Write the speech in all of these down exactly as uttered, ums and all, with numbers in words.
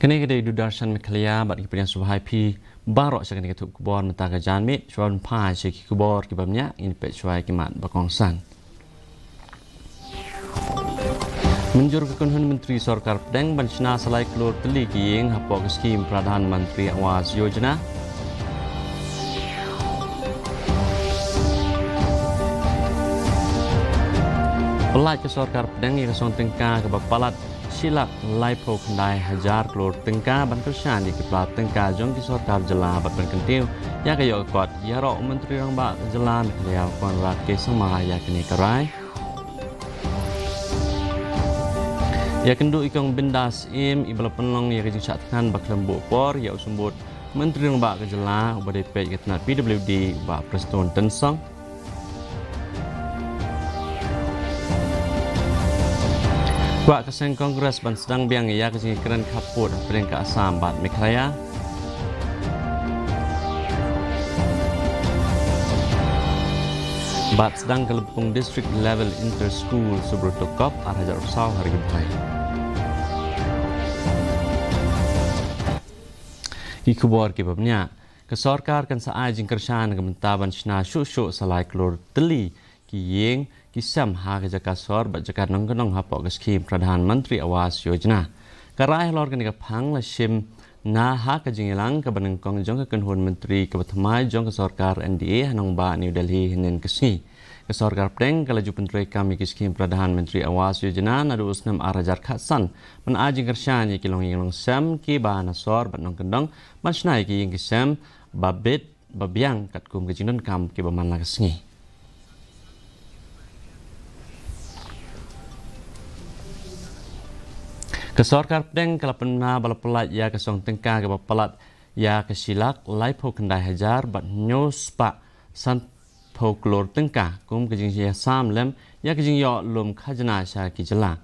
Kane ka dei Doordarshan Meghalaya bad ngi pdiang sngewbha ïa phi baroh sha kane ka thup khubor mynta ka janmiet. Shuwa ban phai sha ki khubor kiba bniah, ngin peit shuwa ïa ki mat ba kongsan. Mynjur ka kynhun myntri sorkar pdeng ban shna sa lai klur tylli ki ïing hapoh ka skhim Pradhan Mantri Awas Yojana. Pyllait ka sorkar pdeng ïa ka song tyngka kaba palat shi lak laiphew khyndai hajar klur tyngka ban kyrshan ïa ki pla tyngka jong ki sorkar jylla bad ban kyntiew ïa ka ïoh ka kot ïaroh u Myntri Rangbah ka jylla Meghalaya Conrad K Sangma ïa kane ka rai. Ïakynduh i Kong Bindas Syiem iba la pynlong ïa ka jingshah thngan ba khlem buh por ïa u Symbud Myntri Rangbah ka jylla uba dei peit ïa ka tnat P W D, Bah Prestone Tynsong. Kwah ka seng Congress ban sdang biang ïa ka jingïakren khappud hapdeng ka Assam bad Meghalaya. Bad sdang ka lympung District Level Inter School Subroto Cup ar hajar arphew saw ha Ri Bhoi. Ki khubor kiba bniah. Ka sorkar kan sa ai jingkyrshan na ka bynta ban shna shuh shuh sa lai klur tylli ki ïing ki sem ha ka jaka sor bad jaka nongkyndong hapoh ka skhim Pradhan Mantri Awas Yojana. Ka rai halor kane ka phang la shim na ha ka jingïalang kaba nyngkong jong ka kynhun myntri kaba thymmai jong ka sorkar N D A ha nongbah New Delhi hynnin ka sngi. Ka sorkar pdeng ka la ju pyntreikam ïa ki skhim Pradhan Mantri Awas Yojana naduh u snem ar hajar khatsan ban ai jingkyrshan ïa ki longïing longsem kiba na sor bad nongkyndong ban shna ïa ki ïing ki sem ba bit ba biang katkum ka jingdonkam kiba man la ka sngi. Ka sorkar pdeng ka la pynbna ba la pyllait ïa ka song tyngka kaba palat ïa ka shi lak laiphew khyndai hajar bad hynñiew spah sanphew klur tyngka kum ka jingïasam lem ïa ka jingïoh lum khajna sha ki jylla.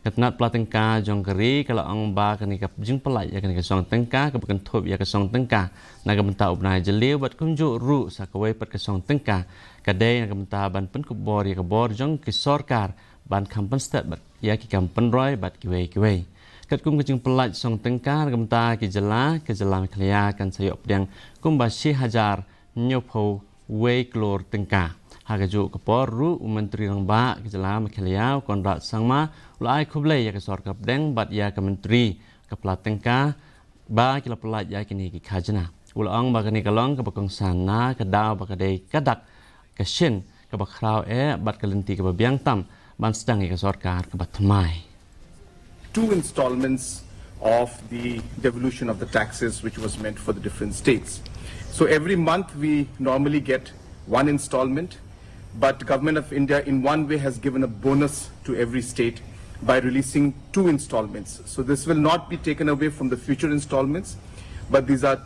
Ka tnat pla tyngka jong ka ri ka la ong ba kane ka jingpyllait ïa kane ka song tyngka kaba kynthup ïa ka song tyngka na ka bynta u bnai jylliew bad kumjuh ruh sa kawei pat ka song tyngka ka dei na ka bynta ban pynkupbor ïa ka bor jong ki sorkar ban kham pynstet bad ïa ki kam pynroi bad kiwei kiwei. Katkum ka jingpyllait song tyngka na ka bynta ki jylla, ka jylla Meghalaya kan sa ïoh pdiang kumba shi hajar hynñiewphew wei klur tyngka. Ha kajuh ka por ruh u Myntri Rangbah ka jylla Meghalaya u Conrad Sangma u la ai khublei ïa ka sorkar pdeng bad ïa ka myntri ka pla tyngka ba ki la pyllait ïa kine ki khajna. U la ong ba kane ka long kaba kongsan na ka daw ba ka dei ka dak ka shin kaba khraw eh bad ka lynti kaba biang tam ban sdang ïa ka sorkar kaba thymmai. Two installments of the devolution of the taxes which was meant for the different states. So every month we normally get one installment, but Government of India in one way has given a bonus to every state by releasing two installments. So this will not be taken away from the future installments, but these are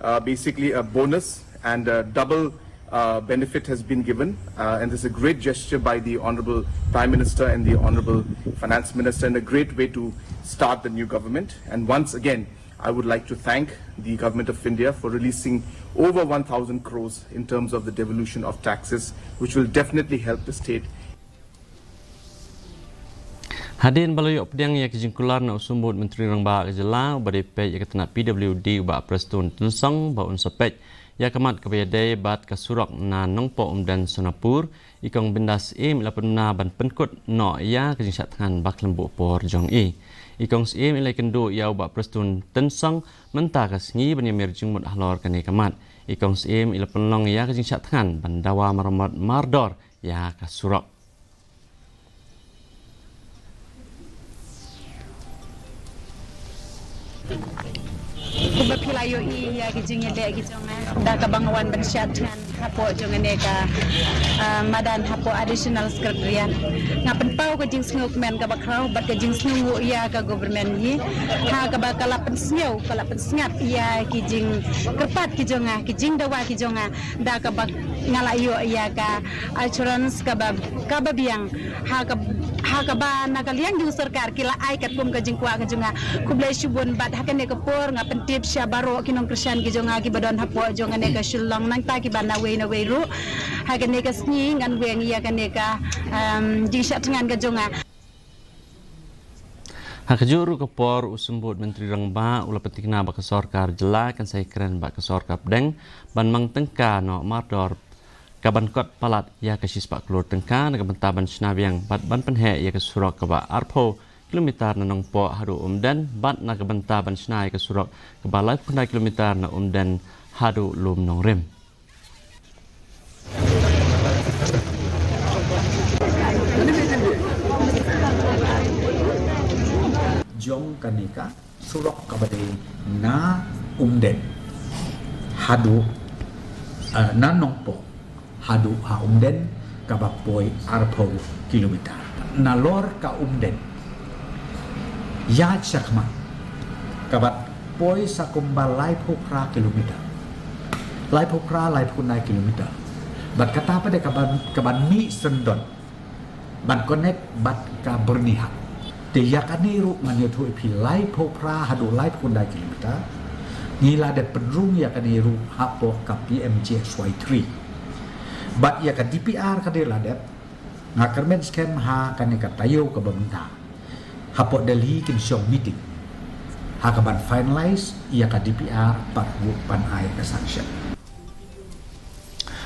uh, basically a bonus and a double uh, benefit has been given. Uh, and this is a great gesture by the Honorable Prime Minister and the Honorable Finance Minister and a great way to start the new government. And once again, I would like to thank the Government of India for releasing over one thousand crores in terms of the devolution of taxes, which will definitely help the state. Hadien ba la ïoh pdiang ïa ka jingkular na u Symbud Myntri Rangbah ka jylla uba dei peit ïa ka tnat P W D u Bah Prestone Tynsong ba un sa peit ïa ka mat kaba ïadei bad ka surok na Nongpoh Umden Sonapur, i Kong Bindas Syiem i la pynbna ban pynkut noh ïa ka jingshah thngan ba khlem buh por jong i. I Kong Syiem i la ïakynduh ïa u Bah Prestone Tynsong mynta ka sngi ban ïamir jingmut halor kane ka mat. I Kong Syiem i la pynlong ïa ka jingshah thngan ban dawa maramot mardor ïa ka surok. Kumba phi la ïohi ïa ki jingïaleh ki jong nga da kaba nga wan ban shah thngan hapoh jong kane ka madan hapoh Additional Secretariat. Nga pynpaw ka jingsngewkmen kaba khraw bad ka jingsngewnguh ïa ka government hi ha kaba ka la pynsngew ka la pynsngap ïa ki jingkyrpad ki jong nga, ki jingdawa ki jong nga da kaba nga la ïoh ïa ka assurance kaba kaba biang ha ka ha kaba na ka liang jong sorkar ki la ai katkum ka jingkwah ka jong nga. Khublei shibun bad ha kane ka por nga pyntip sha baroh ki nongkyrshan ki jong nga kiba don hapoh jong kane ka Shillong nangta kiba na wei na wei ruh. Ha kane ka sngi ngan weng ïa kane ka jingshah thngan ka jong nga. Ha kajuh ruh ka por, u Symbud Myntri Rangbah u la pyntikna ba ka sorkar jylla kan sa ïakren bad ka sorkar pdeng ban mang tyngka noh mardor ka ban kot palat ïa ka shispah klur tyngka na ka bynta ban shna biang bad ban pynheh ïa ka surok kaba arphew kilometer na Nongpoh haduh Umden bad na ka bynta ban shna ïa ka surok kaba laiphew khyndai kilometer na Umden haduh Lum Nongrim. Jong kane ka surok kaba dei na Umden haduh, eh, na Nongpoh haduh ha Umden kaba poi arphew kilometer. Nalor ka Umden ïaid shakhmat kaba poi sa kumba laiphew phra kilometer. Laiphew phra, laiphew khyndai kilometer. Bad kata pat de kaban, kaban mih syndon ban connect bad ka Byrnihat. Te ïa kane ruh ngan ïathuh ïa phi, laiphew phra haduh laiphew khyndai kilometer. Ngi la dep pynrung ïa kane ruh hapoh ka P M G S Y three. Bad ïa ka D P R ka dei la dep, nga kyrmen skhem ha kane ka taïew kaba mynta hapoh Delhi kin shong meeting ha kaban finalize ïa ka D P R bad ruh ban ai ka sanction.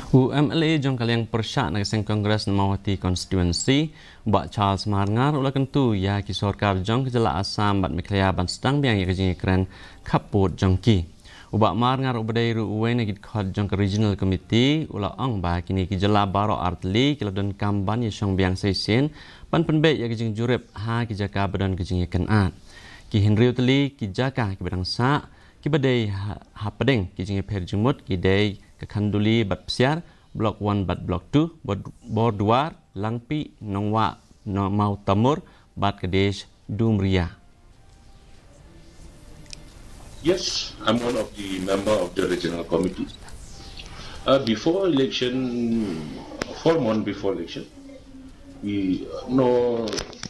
U M L A jong ka liang pyrshah na ka seng Congress na Mawhati constituency, Bah Charles Marngar, u la kyntu ïa ki sorkar jong ka jylla Assam bad Meghalaya ban sdang biang ïa ka jingïakren khappud jong ki. U Bah Marngar uba dei ruh uwei na ki dkhot jong ka Regional Committee u la ong ba kine ki jylla baroh artylli ki la donkam ban ïashong biang sa shisien ban pynbeit ïa ka jingjurip ha ki jaka ba don ka jingïakynad. Ki hynriew tylli ki jaka kiba dang sah kiba dei ha, hapdeng ki jingïapher jingmut ki dei ka Khanduli bad Psiar, Block one bad Block two, Bor-, Borduar, Langpih, Nongwah, Nong-, Mawtamur bad Kadesh Dumria. Yes, I'm one of the member of the regional committee. Uh, before election, four months before election, we, no,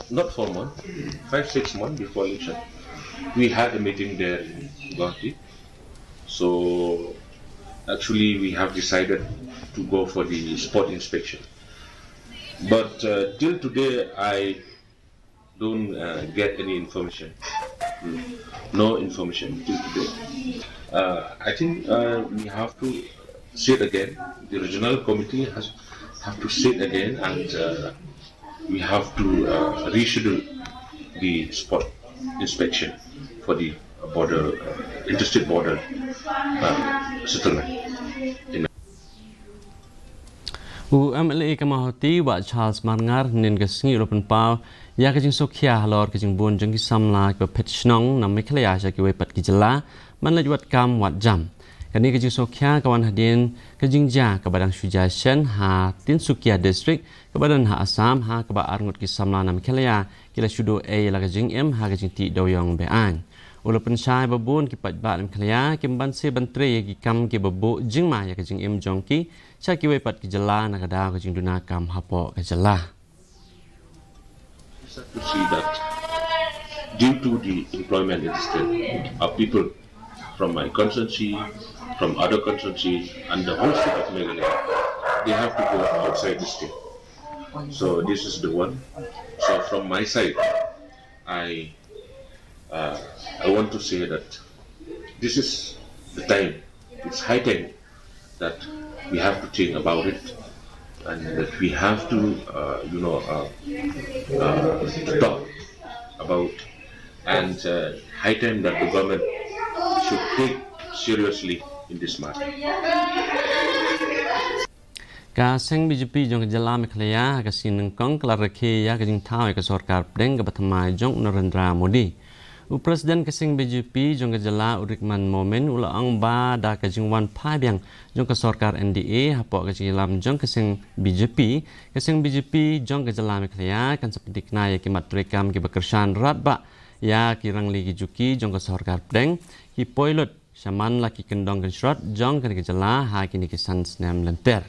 not four months, five, six months before election, we had a meeting there in Guwahati. So actually, we have decided to go for the spot inspection. But, uh, till today, I don't, uh, get any information. Mm. No information till today. Uh, I think, uh, we have to sit again. The regional committee has have to sit again and, uh, we have to, uh, reschedule the spot inspection for the border, uh, interstate border, uh, settlement. In U M L A ka Mawhati, Bah Charles Marngar, hynnin ka sngi u la pynpaw ïa ka jingsngewkhia halor ka jingbun jong ki samla kiba phet shnong na Meghalaya sha kiwei pat ki jylla ban leit wad kam wad jam. Kane ka jingsngewkhia ka wan hadien ka jingjia kaba dang shu jia shen ha Tinsukia District kaba don ha Assam, ha kaba arngut ki samla na Meghalaya ki la shu duh ei la ka jingim ha ka jingtih dewiong be-aiñ. U la pynshai ba bun ki paidbah na Meghalaya kim banse ban trei ïa ki kam kiba buh jingma ïa ka jingim jong ki sha kiwei pat ki jylla na ka daw ka jingduna kam hapoh ka jylla. It's sad to see that due to the employment in the state, our people from my constituency, from other constituency, and the whole state of Meghalaya, they have to go outside the state. So this is the one. So from my side, I, uh, I want to say that this is the time. It's high time that we have to think about it and that we have to, uh, you know, uh, uh, talk about, and, uh, high time that the government should take seriously in this matter. Ka seng B J P jong ka jylla Meghalaya ha ka sngi nyngkong ka la rakhe ïa ka jingthaw ïa ka sorkar pdeng kaba thymmai jong u Narendra Modi. U President ka seng B J P jong ka jylla u Rikman Momin u la ong ba da ka jingwan phai biang jong ka sorkar N D A hapoh ka jingïalam jong ka seng B J P, ka seng B J P jong ka jylla Meghalaya kan sa pynthikna ïa ki mat treikam kiba kyrshan radbah ïa ki rangli ki juki jong ka sorkar pdeng, ki poi lut shaman la ki kyndong kynshrot jong kane ka jylla ha kine ki san snem lynter.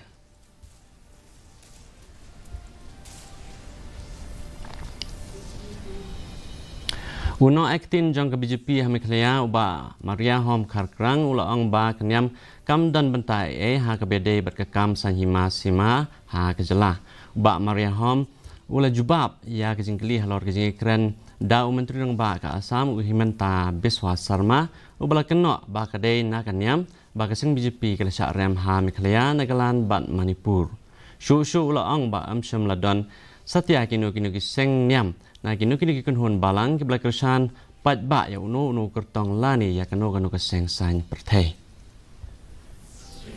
U nongaiktien jong ka B J P ha Meghalaya u Bah Mariahom Kharkrang u la ong ba ka niam kam don bynta ei ei ha kaba ïadei bad ka kam saiñ hima sima ha ka jylla. U Bah Mariahom U la jubab ïa ka jingkylli halor ka jingïakren da u Myntri Rangbah ka Assam, u Himanta Biswa Sarma, uba la kynnoh ba ka dei na ka niam ba ka seng B J P ka la shah rem ha Meghalaya, Nagaland bad Manipur. Shuh shuh u la ong ba ym shym la don satia kino kino ki seng niam na kino kino ki kynhun balang kiba la kyrshan paidbah ïa uno uno u kyrtong lane ïa kano kano ka seng saiñ pyrthei.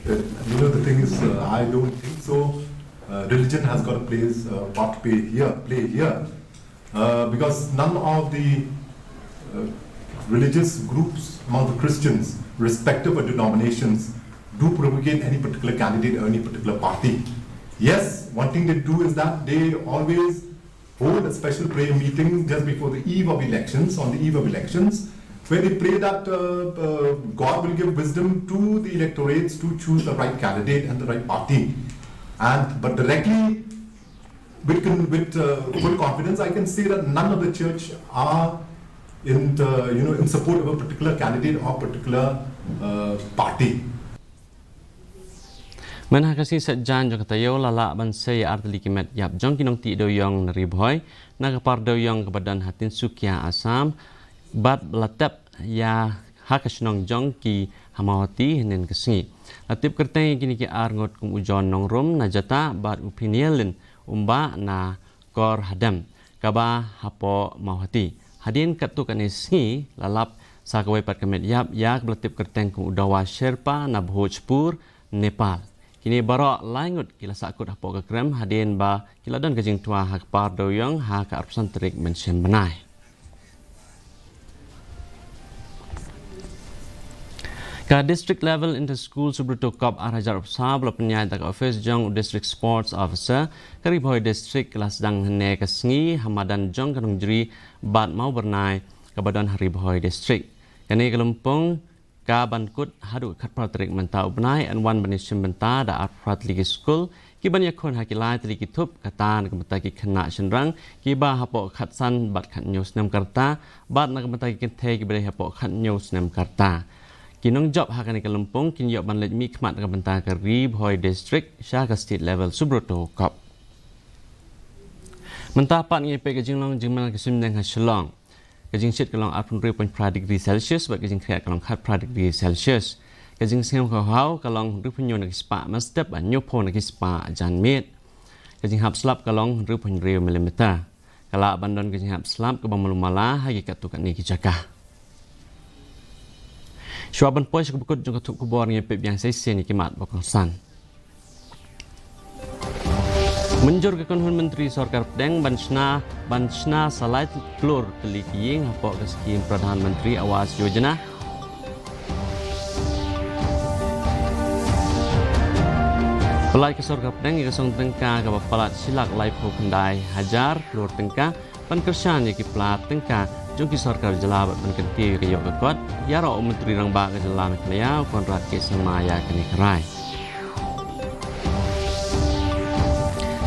You know, the thing is, uh, I don't think so. Uh, religion has got a place, uh, part to play here, play here, uh, because none of the uh, religious groups among the Christians, respective of denominations, do propagate any particular candidate or any particular party. Yes, one thing they do is that they always hold a special prayer meeting just before the eve of elections, on the eve of elections, where they pray that uh, uh, God will give wisdom to the electorates to choose the right candidate and the right party. And but directly, with, con- with uh, full confidence, I can say that none of the church are in uh, you know in support of a particular candidate or particular uh, party. Mynha ka sngi Saitjaiñ jong ka taïew la lah ban sei ar tylli ki met ïap jong ki nongtih dewïong na Ri Bhoi na ka par dewïong kaba don ha Tinsukia, Assam, bad ba la tep ïa ha ka shnong jong ki ha Mawhati hynnin ka sngi. La tip kyrteng ïa kine ki ar ngut kum u John Nongrum na Jata bad u Pinielin Umbah na Kor Hadem, kaba hapoh Mawhati. Hadien katto katne sngi la lap sa kawei pat ka met ïap ïa kaba la tip kyrteng kum u Dawa Sherpa na Bhojpur, Nepal. Kine baroh lai ngut ki la sahkut hapoh ka krem hadien ba ki la don ka jingtwa ha ka par dewïong ha ka arphew san tarik mynshem bnai. Ka District Level Inter School Subroto Cup ar hajar arphew saw ba la pynïaid da ka ophis jong u District Sports Officer ka Ri Bhoi District ka la sdang hynne ka sngi ha madan jong ka Nongjri bad Mawbyrnai kaba don ha Ri Bhoi District. Kane ka lympung ka ban kut haduh khatphra tarik mynta u bnai, yn wan ban ïashim bynta da arphew phra tylli ki skul ki ban ïakhun ha ki lai tylli ki thup, kata na ka bynta ki khynnah shynrang kiba hapoh khatsan bad khathynñiew snem ka rta bad na ka bynta ki kynthei kiba dei hapoh khathynñiew snem ka rta. Ki nongjop ha kane ka lympung kin ïoh ban leit mihkhmat na ka bynta ka Ri Bhoi District sha ka State Level Subroto Cup. Mynta pat ngin ïa peit ka jinglong jingman ka suiñbneng ha Shillong. Ka jingshit ka long arphew hynriew point phra degree Celsius bad ka jingkhriat ka long khatphra degree Celsius. Ka jingsngew khawhaw ka long hynriew point hynñiew na ki spah mynstep bad hynñiewphew na ki spah janmiet. Ka jinghap slap ka long hynriew point hynriew millimeter. Ka lah ban don ka jinghap slap kaba malu mala ha ki katto katne ki jaka. Shuwa ban poi sha kaba kut jong ka thup khubor, ngin ïa peit biang sa shisien ïa ki mat ba kongsan. Mynjur ka kynhun myntri sorkar pdeng ban shna, ban shna sa lai klur tylli ki ïing hapoh ka skhim Pradhan Mantri Awas Yojana. Pynlait ka sorkar pdeng ïa ka song tyngka kaba palat shi lak laiphew khyndai hajar klur tyngka ban kyrshan ïa ki pla tyngka jong ki sorkar jylla bad ban kyntiew ïa ka ïoh ka kot. Ïaroh u Myntri Rangbah ka jylla Meghalaya u Conrad K Sangma ïa kane ka rai.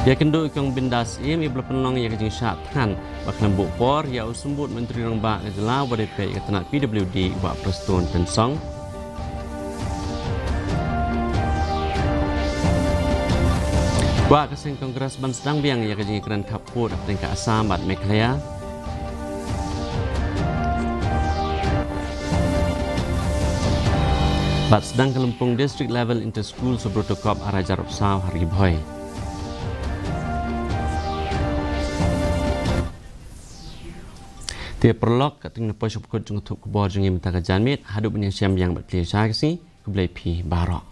Ïakynduh ïa ka kong Bindas Syiem, ïa ba la pynlong ïa ka jingshah thngan ba khlem buh por ïa u Symbud Myntri Rangbah ka jylla uba dei peit ïa ka tnat P W D, Bah Prestone Tynsong. Kwah ka seng Congress ban sdang biang ïa ka jingïakren khappud hapdeng ka Assam bad Meghalaya. Bad sdang ka lympung District Level Inter School Subroto Cup ar hajar arphew saw ha Ri Bhoi. Te paralok, katne na poi sha kaba kut jong ka thup khubor jong ngi mynta ka janmiet, haduh ban ïashem biang bad kylli sha ka sngi, khublei phi baroh.